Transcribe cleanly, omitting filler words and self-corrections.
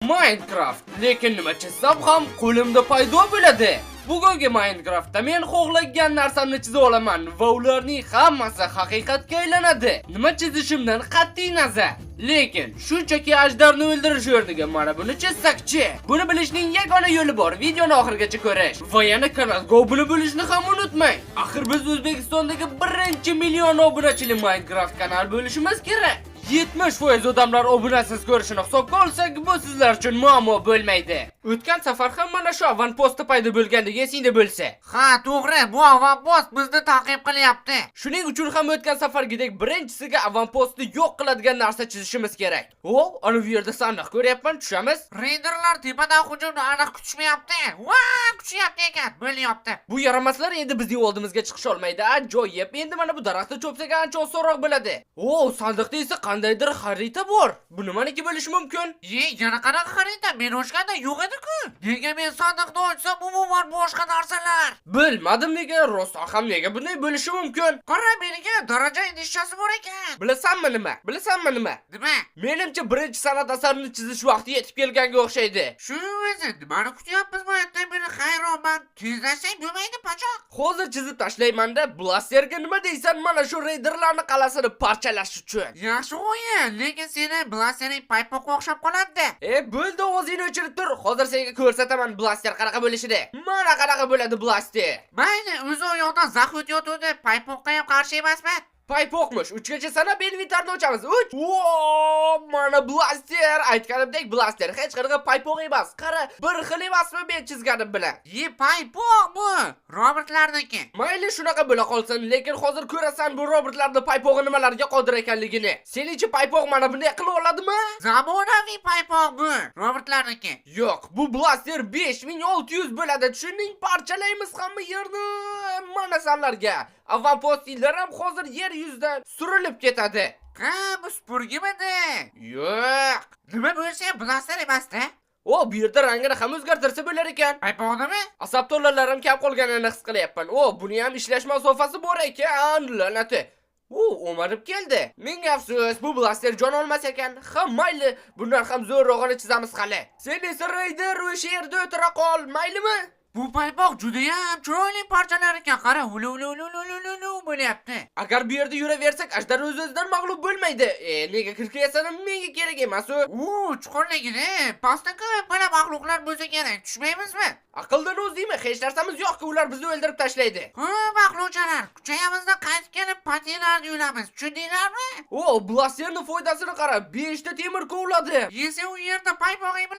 Minecraft. Lekin nima chizsam ham qo'limda paydo bo'ladi. Bugungi Minecraftda men xohlagan narsamni chiza olaman va ularning hammasi haqiqatga aylanadi. Nima chizishimdan qat'iy nazar. Lekin shunchaki ajdarni o'ldirish o'rniga mana buni chizsak-chi? Buni bilishning yagona yo'li bor. Videoni oxirigacha ko'rish va yana kanalga obuna bo'lishni ham unutmang. Axir biz O'zbekistondagi birinchi million obunachili Minecraft kanal bo'lishimiz kerak. 70% odamlar obunasiz ko'rishini hisobga olsak, bu sizlar uchun muammo bo'lmaydi. O'tgan safar ham mana shu avantpostda paydo bo'lganligi esingda bo'lsa. Ha, to'g'ri, bu avantpost bizni ta'qib qilyapti. Shuning uchun ham o'tgan safargidek birinchisiga avantpostni yo'q qiladigan narsa chizishimiz kerak. O, ana bu yerda sandiq ko'ryapman, tushamiz. Reyderlar tepadan hujumni aniq kutishmayapti. Va, kutishyapti ekan, bo'lyapti. Bu yaramaslar endi bizning oldimizga chiqisha olmaydi. Ajoyib. Endi mana bu daraxtda cho'psak ancha osonroq bo'ladi. O, sandiqda esa qandaydir xarita bor. Bu nimaniki bo'lishi mumkin? Ye, yana qanaqa xarita? Men ochganda yo'q edi-ku. Nega men sandiqni ochsam umuman boshqa narsalar? Bilmadim nega, rostdan ham nega bunday bo'lishi mumkin? Qara, meniki daraja idishchasi bor ekan. Bilasanmi nima? Bilasanmi nima? Nima? Menimcha birinchi san'at asarini chizish vaqti yetib kelganga o'xshaydi. Shu o'zi, nimani kutyapmiz bu yerdan beri hayronman. Tezlashsak bo'lmaydi, pachoq. Hozir chizib tashlayman-da, blasterga nima deysan mana shu reyderlarni qal'asini parchalash uchun. Yaxshi o'yin, lekin seni blastering paypoqqa o'xshab qoladi. E, bo'ldi, o'zingni o'chirib tur. Hozir senga ko'rsataman blaster qanaqa bo'lishini. Mana qanaqa bo'ladi blaster. Mayli, o'zi oyoqdan zax o'tayotgandi, paypoqqa ham qarshi emasman. Paypoqmish. Uchgacha sanab inventarni ochamiz. 3. Wo, mana blaster. Aytganimdek blaster hech qanaqa paypoq emas. Qara, bir xil emasmi men chizganim bilan? Ye, paypoq bu, robotlarniki. Mayli shunaqa bo'la qolsin, lekin hozir ko'rasan bu robotlarni paypog'i nimalarga qodir ekanligini. Senichi paypoq mana bunday qila oladimi? Zamonaviy paypoq bu, robotlarniki. Yo'q, bu blaster 5600 bo'ladi. Tushunding? Parchalaymiz hamma yerni. Mana sanlarga. Avantpostlar ham hozir yer yuzidan surilib ketadi. Ha, bu supurgimidi? Yo'q. Nima bo'lsa ham blaster emas-da. O, bu yerda rangini ham o'zgartirsa bo'lar ekan. Paypoqnimi? Asab to'lalarim kam qolganini his qilyapman. O, buni ham ishlash masofasi bor ekan, la'nati. U o'marib keldi. Ming afsus, bu blaster jon olmas ekan. Ha, mayli, bundan ham zo'rrog'ini chizamiz hali. Sen esa reyder o'sha yerda o'tira qol, maylimi? Bu paypoq judayam chiroyli parchalar ekan. Qara, ulu ulu ulu ulu ulu ulu bo'lyapti. Agar bu yerda yuraversak, ajdar o'z-o'zidan mag'lub bo'lmaydi. E, nega kirka yasadim menga kerak emas u. U chuqurligini pastda ko'p mana maxluqlar bo'lsa kerak. Tushmaymizmi? Aqldan o'zdingmi? Hech narsamiz yo'q-ku, ular bizni o'ldirib tashlaydi. Ha, maxluqchalar, kuchayamizda qaytib kelib patilarni yulamiz. Tushundinglarmi? O, blasterning foydasini qara, 5 ta temir kovladi. Yesa u yerda paypog'ing